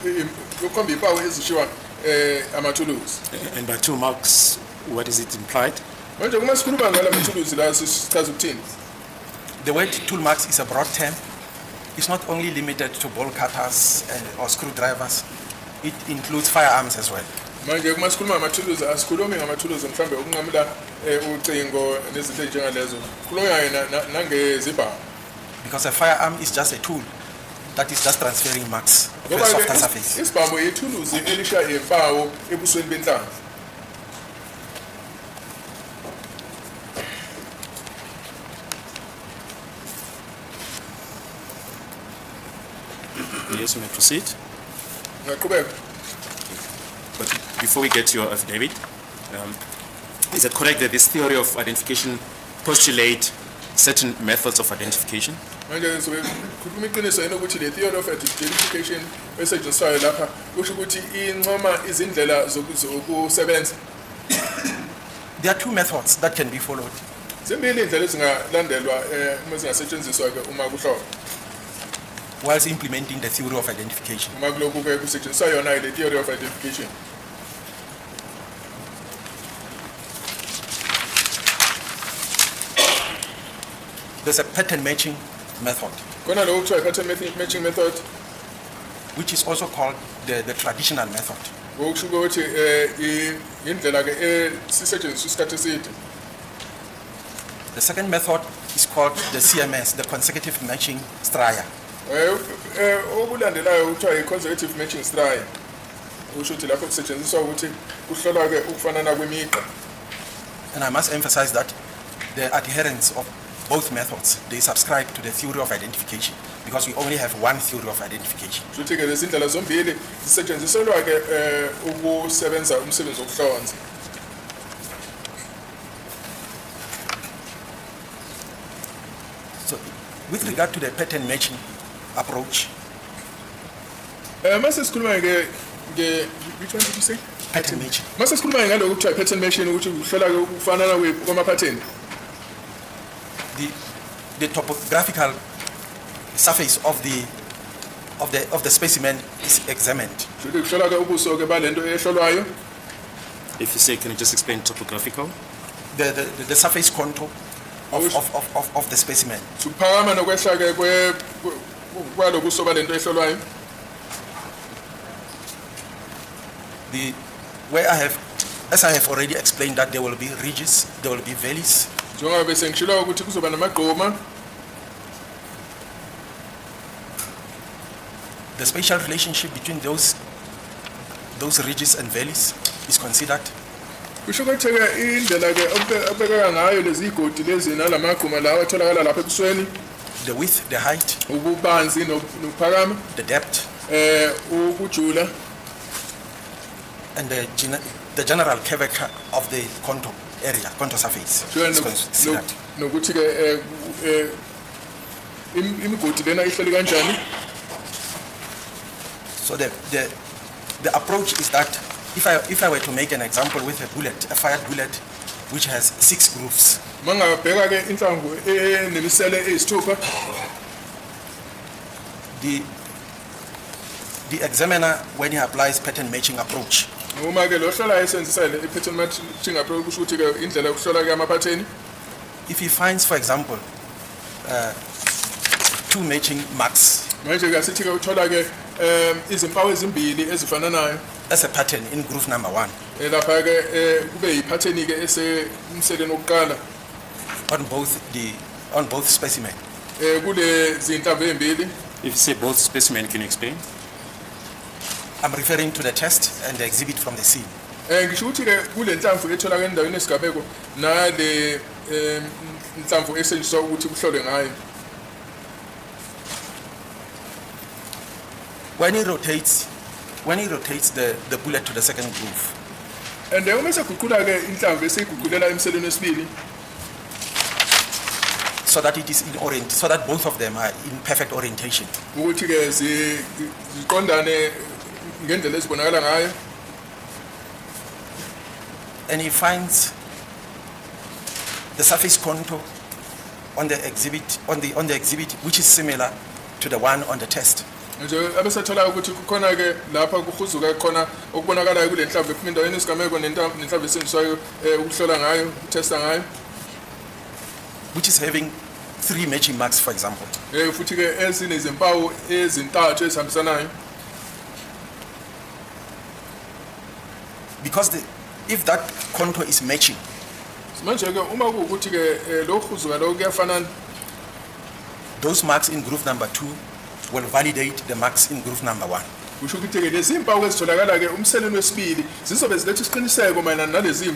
Yokukhomba impawu ezishiwa amathuluzi. And by tool marks, what is it implied? Manje uma sikhuluma ngala mathuluzi la sichaza ukuthini? The word tool marks is a broad term. It's not only limited to bolt cutters or screwdrivers. It includes firearms as well. Manje uma sikhuluma ngamathuluzi asikhulumi ngamathuluzi mhlawumbe ukunqamula ucingo nezinto ezinjengalezo. Sikhuluma nangezibhamu. Because a firearm is just a tool that is just transferring marks to a Ngoba softer ke surface. isibhamu ithuluzi elisha impawu ebusweni benhlamvu. Yes, you may proceed. Ngaqhubeka. But before we get to your affidavit, is it correct that this theory of identification postulate certain methods of identification? Manje sobe khuluma iqiniso yini ukuthi le theory of identification esetshenziswayo lapha kusho ukuthi incoma izindlela zokusebenza. There are two methods that can be followed. Zimbili indlela ezingalandelwa uma zingasetshenziswa ke uma kuhlolwa. Whilst implementing the theory of identification. Uma kulokhu ke kusetshenziswa yona le theory of identification. There's a pattern matching method, Khona lokhu kuthiwa i-pattern matching method, which is also called the traditional method. Okusho ukuthi indlela ke esisetshenziswa isikhathi eside. The second method is called the CMS, the consecutive matching striae. Okulandelayo kuthiwa i-consecutive matching striae. Kusho ukuthi lapho kusetshenziswa ukuthi kuhlolwa ke ukufanana kwemigqa. And I must emphasize that the adherents of both methods, they subscribe to the theory of identification because we only have one theory of identification. Kusho ukuthi ke lezi ndlela zombili zisetshenziselwa ke ukusebenza umsebenzi wokuhlonza. So with regard to the pattern matching approach, Mase sikhuluma ke nge, which one did you say? Pattern matching. Mase sikhuluma ngalokhu kuthiwa i-pattern matching ukuthi kuhlola ke ukufanana kwama-pattern. The topographical surface of the specimen is examined. Kusho ukuthi kuhlola ke ubuso ke balento ehlolwayo. If you say, can you just explain topographical? The surface contour of the specimen. Ukuphakama nokwehla ke kwalobuso balento ehlolwayo. The where I have, as I have already explained, that there will be ridges, there will be valleys. Njengoba bese ngishilo ukuthi kuzoba namagquma. The spatial relationship between those ridges and valleys is considered. Kusho ukuthi ke indlela ke obekeka ngayo lezi godi lezi nalamagquma lawa atholakala lapha ebusweni. The width, the height, Ububanzi nokuphakama, the depth, ukujula, and the general curvature of the contour area, contour surface is considered. Nokuthi ke imigodi lena ihleli kanjani. So the approach is that if I were to make an example with a bullet, a fired bullet, which has six grooves, Mangabheka ke inhlamvu enemisele eyisithupha, the examiner, when he applies pattern matching approach, uma ke lo hlolayo esebenzisa le pattern matching approach kusho ukuthi ke indlela yokuhlola ke amaphatheni, if he finds, for example, two matching marks manje ke asithi ke uthola ke izimpawu ezimbili ezifananayo as a pattern in groove number one lapha ke kube yiphatheni ke esemseleni wokuqala on both specimen, kule zinhlamvu ezimbili. If you say both specimen, can you explain? I'm referring to the test and the exhibit from the scene. Ngisho ukuthi ke kule nhlamvu etholakala endaweni yesigameko nale nhlamvu esetshenziswa ukuthi kuhlolwe ngayo. When he rotates the bullet to the second groove, And uma eseguqula ke inhlamvu eseyiguqulela emseleni wesibili, so that it is in orient, so that both of them are in perfect orientation. Ukuthi ke ziqondane ngendlela ezibonakala ngayo. And he finds the surface contour on the exhibit, which is similar to the one on the test. Nje abesethola ukuthi kukhona-ke lapha kuhuzuka khona okubonakalayo kule nhlamvu ephuma endaweni yesigameko nenhlamvu esetshenziswayo ukuhlola ngayo, ukuthesta ngayo. Which is having three matching marks, for example. Futhi-ke ezinezimpawu ezintathu ezihambisanayo. Because if that contour is matching, Manje-ke uma kuwukuthi-ke lokhu huzuka lokhu kuyafanana, those marks in groove number two will validate the marks in groove number one. Kusho ukuthi-ke lezi mpawu ezitholakala-ke umseleni wesibili zizobe ziletha isiqiniseko mayelana nalezi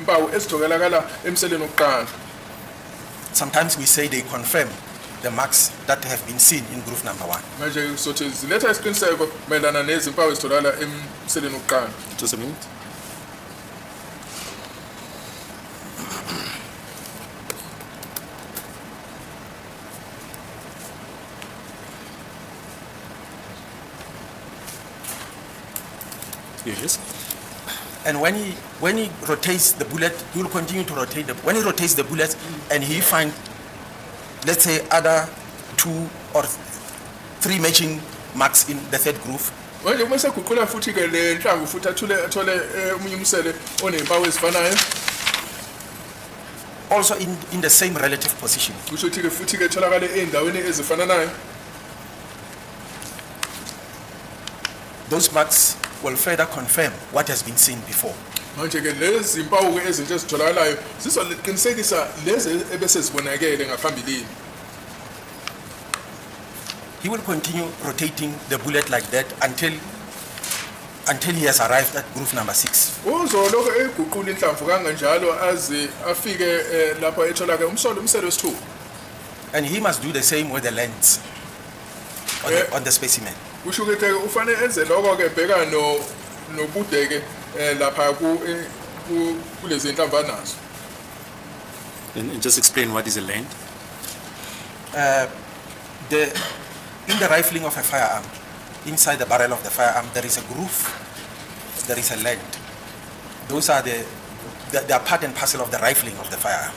mpawu ezitholakala emseleni wokuqala. Sometimes we say they confirm the marks that have been seen in groove number one. Manje sothi ziletha isiqiniseko mayelana nezimpawu ezitholakala emseleni wokuqala. Just a minute. Yes. And when he rotates the bullet, he will continue to rotate when he rotates the bullet and he find, let's say, other two or three matching marks in the third groove, Manje uma seguqula futhi-ke le nhlamvu futhi athule athole omunye umsele onezimpawu ezifanayo, also in the same relative position, kusho ukuthi-ke futhi-ke etholakale ey'ndaweni ezifananayo, those marks will further confirm what has been seen before. Manje-ke lezi mpawu-ke ezintsha ezitholakalayo zizoqinisekisa lezi ebesezibonakele ngaphambilini. He will continue rotating the bullet like that until he has arrived at groove number six. Uzolokhu eyiguqula inhlamvu kanganjalo aze afike lapho ethola-ke umsolo umsele wesithupha. And he must do the same with the length on the specimen. Kusho ukuthi-ke ufanele enze lokho-ke bheka nobude-ke lapha kulezi nhlamvu anazo. And just explain what is a land. In the rifling of a firearm, inside the barrel of the firearm, there is a groove, there is a land. Those are they are part and parcel of the rifling of the firearm.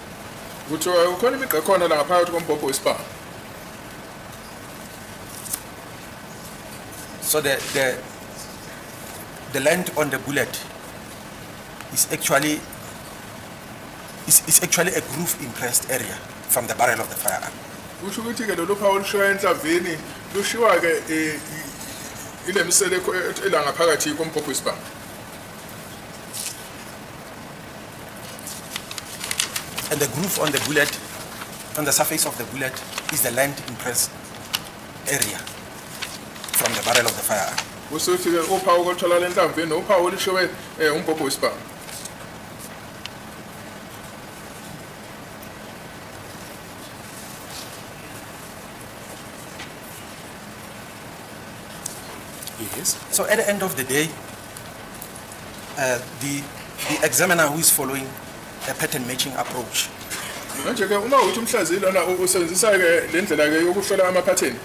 Kuthiwa kukhona imigqa ekhona la ngaphakathi kombhobho wesibhamu. So the length on the bullet is actually a groove impressed area from the barrel of the firearm. Kusho ukuthi-ke lolu phawu olushiwa enhlamvini lushiwa-ke ile misele ela ngaphakathi kombhobho wesibhamu. And the groove on the bullet, on the surface of the bullet, is the land impressed area from the barrel of the firearm. Kusho ukuthi-ke uphawu olutholakala enhlamvini uphawu olushiwe umbhobho wesibhamu. Yes. So at the end of the day, the examiner who is following a pattern matching approach Manje-ke uma ukuthi umhlaziyi lona usebenzisa-ke le ndlela-ke yokuhlola amaphatheni,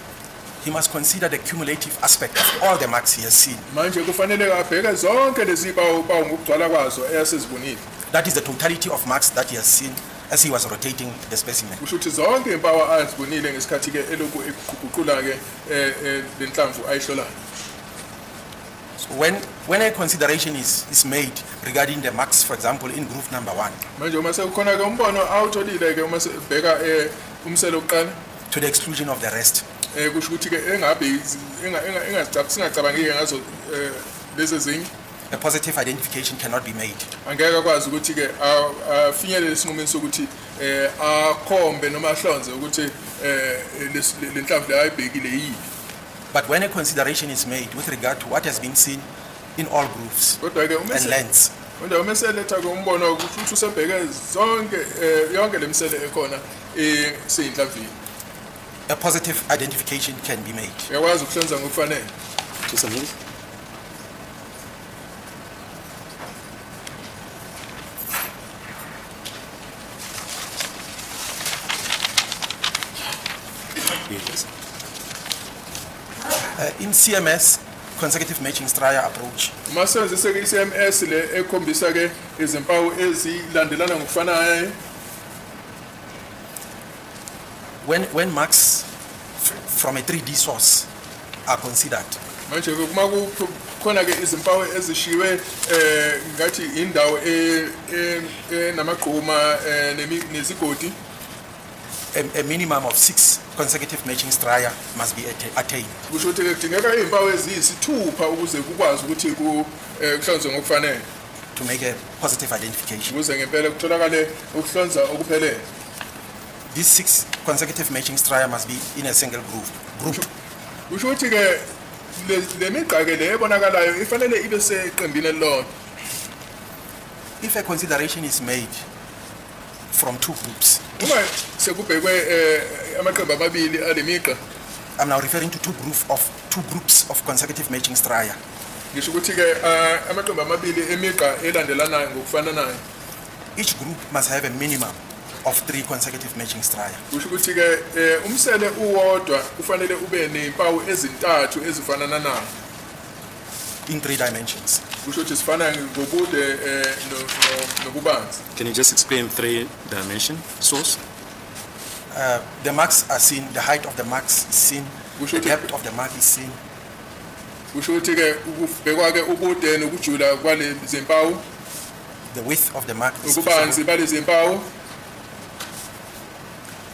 he must consider the cumulative aspect of all the marks he has seen. Manje kufanele abheke zonke lezi pawu pawu ngokugcwala kwazo eyasezibonile. That is the totality of marks that he has seen as he was rotating the specimen. Kusho ukuthi zonke impawu azibonile ngesikhathi-ke elokhu eguqula-ke le nhlamvu ayihlolayo. So when a consideration is made regarding the marks, for example, in groove number one, Manje uma sekukhona-ke umbono awutholile-ke uma sebheka umsele wokuqala, to the exclusion of the rest, kusho ukuthi-ke engabe singacabangike ngazo lezi ezinye, a positive identification cannot be made. Angeke akwazi ukuthi-ke afinyelele esinqumeni sokuthi akhombe noma ahlonze ukuthi le nhlamvu le ayibhekile yini. But when a consideration is made with regard to what has been seen in all grooves Kodwa-ke uma and lengths, kodwa uma eseletha-ke umbono kusho ukuthi usebheke zonke yonke le misele ekhona seyinhlamvini, a positive identification can be made. Uyakwazi ukuhlonza ngokufanele. Just a minute. Yes. In CMS, consecutive matching striae approach, Uma sisebenzise-ke i-CMS le ekhombisa-ke izimpawu ezilandelana ngokufanayo, when marks from a 3D source are considered, Manje ke kuma kukhona ke izimpawu ezishiwe ngathi indawo enamagquma nezigodi, a minimum of six consecutive matching striae must be attained. Kusho ukuthi ke kudingeka izimpawu eziyisithupha ukuze kukwazi ukuthi kuhlonzwe ngokufanele to make a positive identification. Ukuze ngempela kutholakale ukuhlonza okuphelele. These six consecutive matching striae must be in a single group. Kusho ukuthi ke le migqa ke le ebonakalayo ifanele ibe seqembini elilodwa. If a consideration is made from two groups, Uma sekubhekwe amaqembu amabili ale migqa, I'm now referring to two groups of consecutive matching striae. Ngisho ukuthi ke amaqembu amabili emigqa elandelanayo ngokufananayo, Each group must have a minimum of three consecutive matching striae. Kusho ukuthi ke umsele uwodwa kufanele ube nezimpawu ezintathu ezifananayo in three dimensions. Kusho ukuthi sifana ngobude nobubanzi. Can you just explain three dimension source? The marks are seen, the height of the marks is seen, We the should- depth of the mark is seen, Kusho ukuthi ke ukubhekwa ke ubude nokujula kwale zimpawu, the width of the mark is ububanzi visible, balezi zimpawu,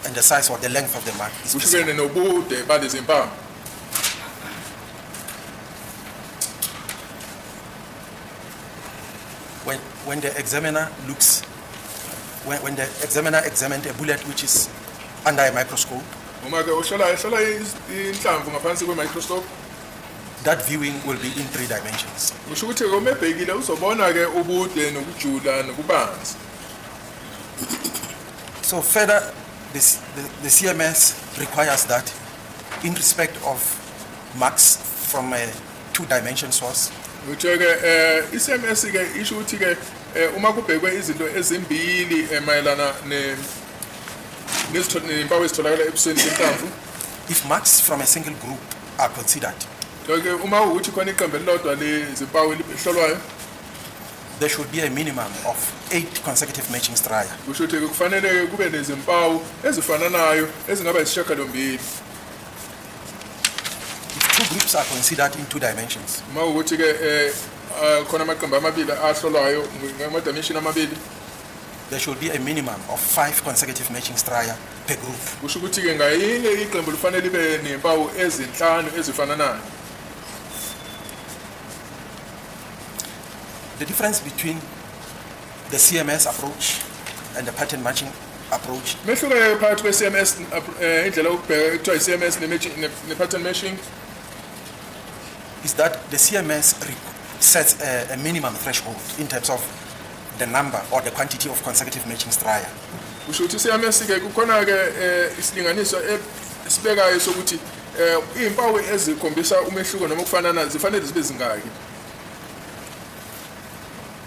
and the size or the length of the mark is kusho ke visible. Nobude balezi zimpawu. When the examiner looks, when the examiner examined a bullet which is under a microscope, Uma ke uhlola ehlola inhlamvu ngaphansi kwe-microscope, that viewing will be in three dimensions. Kusho ukuthi ke uma ebhekile uzobona ke ubude nokujula nobubanzi. So further, the CMS requires that in respect of marks from a two-dimension source, Uthe ke i-CMS ke isho ukuthi ke uma kubhekwe izinto ezimbili mayelana ne nezimpawu ezitholakala ebusweni benhlamvu, if marks from a single group are considered, ke uma ukuthi khona iqembu elilodwa lezimpawu elihlolwayo, there should be a minimum of eight consecutive matching striae. Kusho ukuthi ke kufanele ke kube nezimpawu ezifananayo ezingaba isishiyagalombili. If two groups are considered in two dimensions, Uma ukuthi ke khona amaqembu amabili ahlolwayo ngama-dimension amabili, there should be a minimum of five consecutive matching striae per group. Kusho ukuthi ke ngayinye iqembu lifanele libe nezimpawu ezinhlanu ezifananayo. The difference between the CMS approach and the pattern matching approach Mehluko ke phakathi kwe-CMS indlela yokubheka ekuthiwa i-CMS ne-pattern matching is that the CMS sets a minimum threshold in terms of the number or the quantity of consecutive matching striae. Kusho ukuthi i-CMS ke kukhona ke isilinganiso esibekayo sokuthi izimpawu ezikhombisa umehluko noma ukufanana zifanele zibe zingaki.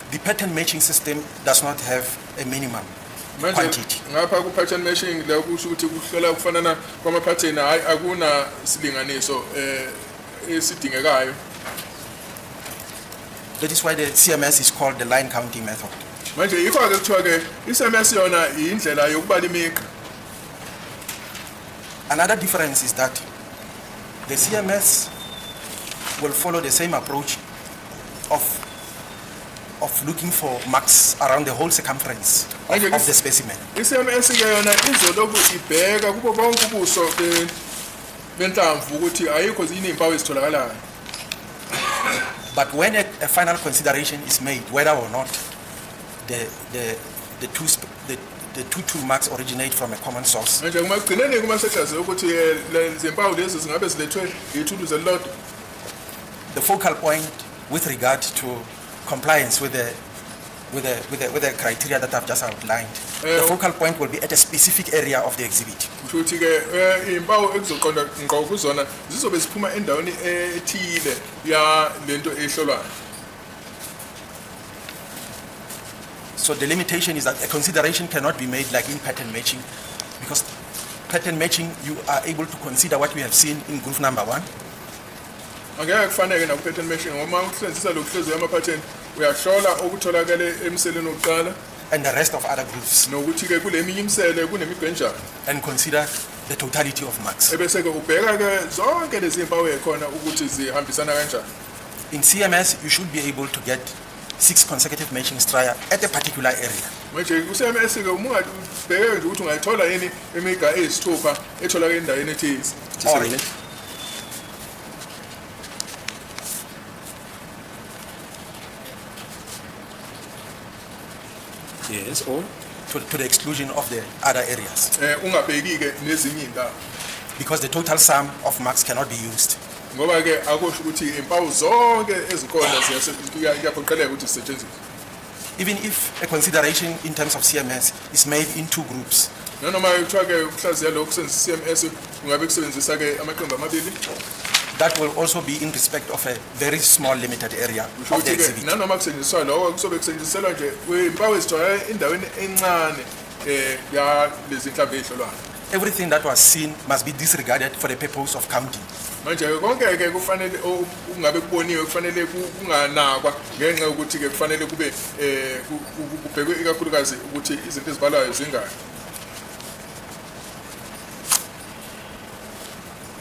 The pattern matching system does not have a minimum Manje quantity. Ngapha ku-pattern matching la kusho ukuthi kuhlola ukufanana kwama-pattern hhayi akuna silinganiso esidingekayo. That is why the CMS is called the line counting method. Manje yikho-ke kuthiwa ke i-CMS yona indlela yokubala imigqa. Another difference is that the CMS will follow the same approach of looking for marks around the whole circumference of the specimen. I-CMS ke yona izolokhu ibheka kubo bonke ubuso benhlamvu ukuthi ayikho yini izimpawu ezitholakalayo. But when a final consideration is made, whether or not the two tool marks originate from a common source, Manje kuma ekugcineni kuma sehlaziya ukuthi zimpawu lezi zingabe zilethwe ithuluzi elilodwa, the focal point with regard to compliance with the criteria that I've just outlined, the focal point will be at a specific area of the exhibit. Kusho ukuthi ke izimpawu ekuzoqonda ngqo kuzona zizobe ziphuma endaweni ethile ya lento ehlolwayo. So the limitation is that a consideration cannot be made like in pattern matching, because pattern matching, you are able to consider what we have seen in group number one, Angeke kufaneke naku-pattern matching ngoba ukusebenzisa lokhu ama-pattern uyahlola okutholakale emseleni wokuqala and the rest of other groups nokuthi-ke kule minye imisele kunemigqa enjani and consider the totality of marks. Ebese-ke ubheka-ke zonke lezi mpawu ey'khona ukuthi zihambisana kanjani. In CMS, you should be able to get six consecutive matching striae at a particular area. Manje ku-CMS-ke uma ungabheke nje ukuthi ungayithola yini imigqa eyisithupha etholakala endaweni ethize. Just a All right. minute. Yes, or? To the exclusion of the other areas, Ungabheki-ke nezinye iy'ndawo because the total sum of marks cannot be used. ngoba-ke akusho ukuthi iy'mpawu zonke ezikhona kuyaphoqeleka ukuthi zisetshenziswe. Even if a consideration in terms of CMS is made in two groups, Nanoma kuthiwa-ke ukuhlaziya lokhu kusebenzisa i-CMS kungabe kusebenzisa-ke amaqembu amabili, that will also be in respect of a very small limited area kusho of the ukuthi-ke exhibit. nanoma kusetshenziswa lokho kusobe kusetshenziselwa nje iy'mpawu ezitholakala endaweni encane yalezi nhlamvu ey'hlolwayo. Everything that was seen must be disregarded for the purpose of counting. Manje-ke konke-ke kufanele okungabe kuboniwe kufanele kunganakwa ngenxa yokuthi-ke kufanele kube kubhekwe ikakhulukazi ukuthi izinto ezibalwayo zingaki.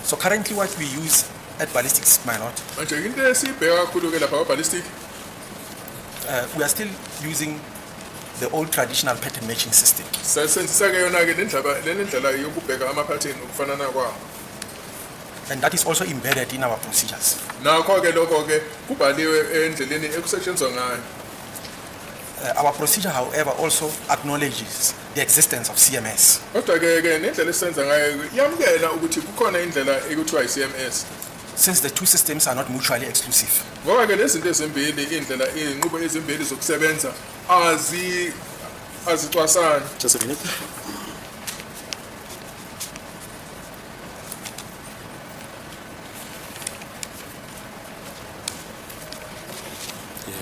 So currently what we use at ballistics, my lord, Manje into esiyibheka kakhulu-ke lapha kwa-ballistic, we are still using the old traditional pattern matching system. sisebenzisa-ke yona-ke le ndlela yokubheka amaphathini ukufanana kwawo. And that is also embedded in our procedures. Nakho-ke lokho-ke kubhaliwe endleleni ekusetshenziswa ngayo. Our procedure, however, also acknowledges the existence of CMS. Kodwa-ke ke nendlela esisenza ngayo iyamukela ukuthi kukhona indlela ekuthiwa i-CMS. Since the two systems are not mutually exclusive. Ngoba-ke lezi zinto ezimbili iy'ndlela iy'nqubo ezimbili zokusebenza azicwasani. Just a minute.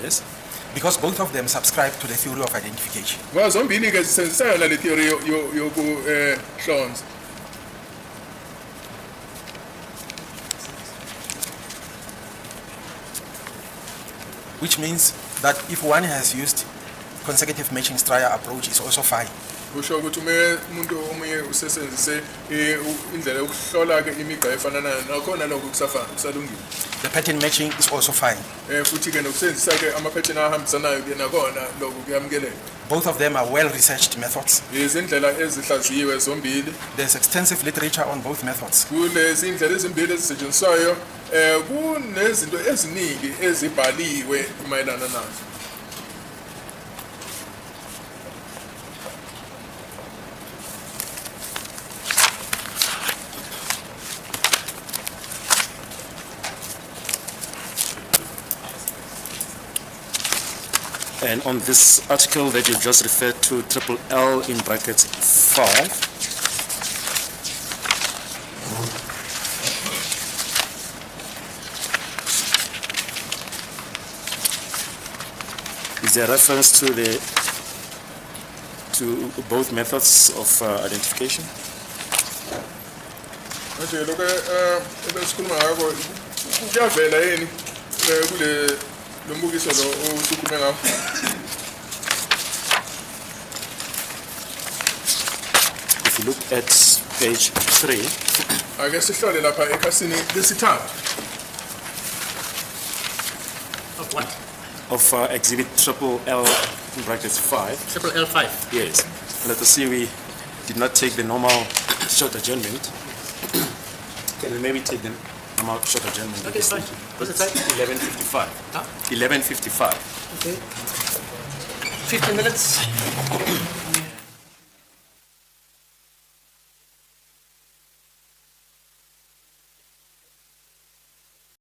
Yes. Because both of them subscribe to the theory of identification. Ngoba zombili-ke zisebenzisa yona le theory yokuhlonza. Which means that if one has used consecutive matching striae approach is also fine. Kusho ukuthi ume umuntu omunye usesebenzise indlela yokuhlola-ke imigqa efananayo nakhona lokho kusafana kusalungile. The pattern matching is also fine. Futhi-ke nokusebenzisa-ke amaphethini ahambisanayo-ke nakhona lokho kuyamukeleka. Both of them are well-researched methods. Izindlela ezihlaziyiwe zombili. There's extensive literature on both methods. Kulezi ndlela ezimbili ezisetshenziswayo kunezinto eziningi ezibhaliwe mayelana nazo. And on this article that you've just referred to, triple L in brackets 5, is there reference to both methods of identification? Manje lokho ebesikhuluma ngakho kuyavela yini kule lo mbukiso lo osukhulume ngawo? If you look at page 3, Ake sihlole lapha ekhasini lesithathu. Of what? Of exhibit triple L in brackets 5, Triple L 5. Yes. Let us see, we did not take the normal short adjournment. Can we maybe take the normal short adjournment? Okay, fine. What's the time? 11:55. Huh? 11:55. Okay. 15 minutes.